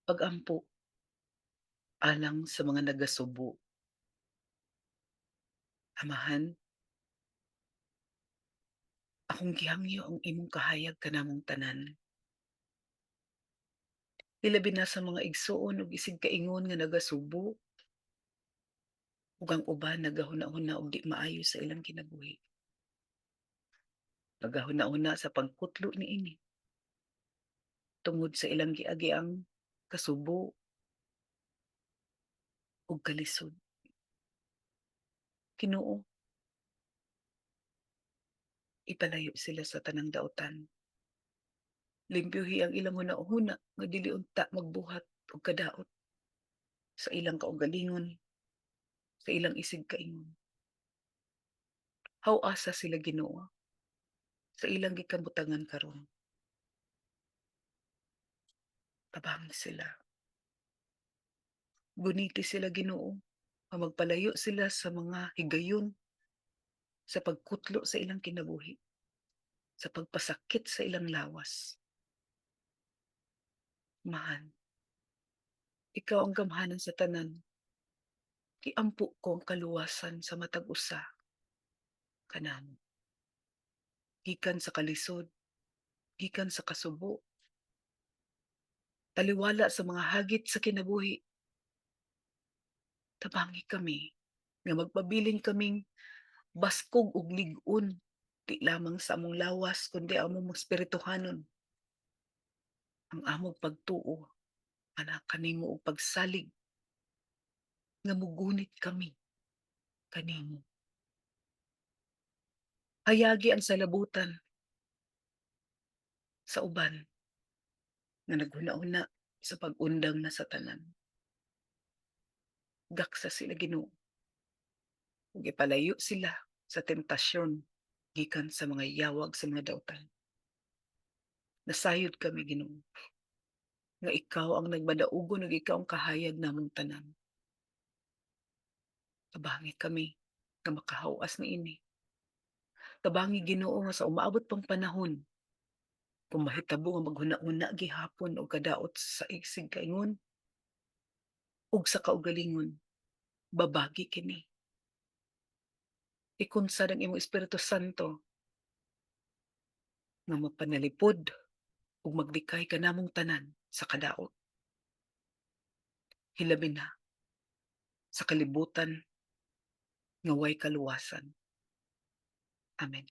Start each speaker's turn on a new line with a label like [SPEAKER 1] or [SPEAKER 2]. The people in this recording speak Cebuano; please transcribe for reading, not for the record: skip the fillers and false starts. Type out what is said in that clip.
[SPEAKER 1] Pag-ampo alang sa mga nagasubo. Amahan, akong gihangyo ang imong kahayag kanamong tanan. Hilabi na sa mga igsuon ug isig kaingon nga nagasubo ug ang uban nagahuna-huna og di maayo sa ilang kinabuhi. Nagahuna-huna sa pagkutlo niini tungod sa ilang giagiang kasubo ug kalisod. Ginoo, ipalayo sila sa tanang dautan. Limpyuhi ang ilang huna-huna nga dili unta magbuhat og kadaot sa ilang kaugalingon, sa ilang isig kaingon. Haw-asa sila, Ginoo, sa ilang gikabutangan karon. Tabangi sila. Guniti sila, Ginoo, nga magpalayo sila sa mga higayon sa pagkutlo sa ilang kinabuhi, sa pagpasakit sa ilang lawas. Amahan, ikaw ang gamhanan sa tanan. Giampo ko ang kaluwasan sa matag usa kanamo. Gikan sa kalisod, gikan sa kasubo, taliwala sa mga hagit sa kinabuhi. Tabangi kami nga magpabilin kaming baskog ug lig-on, di lamang sa among lawas kundi among mga espirituhanon. Ang among pagtuo ana kanimo ug pagsalig nga mugunit kami kanimo. Hayagi ang salabutan sa uban nga naghuna-huna sa pag-undang na sa tanan. Gaksa sila, Ginoo. Ug ipalayo sila sa tentasyon gikan sa mga yawag sa mga dautan. Nasayod kami, Ginoo, nga ikaw ang nagmadaugon ug ikaw ang kahayag namong tanan. Tabangi kami nga makahawas niini. Tabangi, Ginoo, nga sa umaabot pang panahon, kung mahitabo nga maghuna-huna gihapon og kadaot sa isig kaingon ug sa kaugalingon, babagi kini. Ikunsad ang imong Espiritu Santo nga mapanalipod ug maglikay kanamong tanan sa kadaot. Hilabi na sa kalibutan nga way kaluwasan. Amen.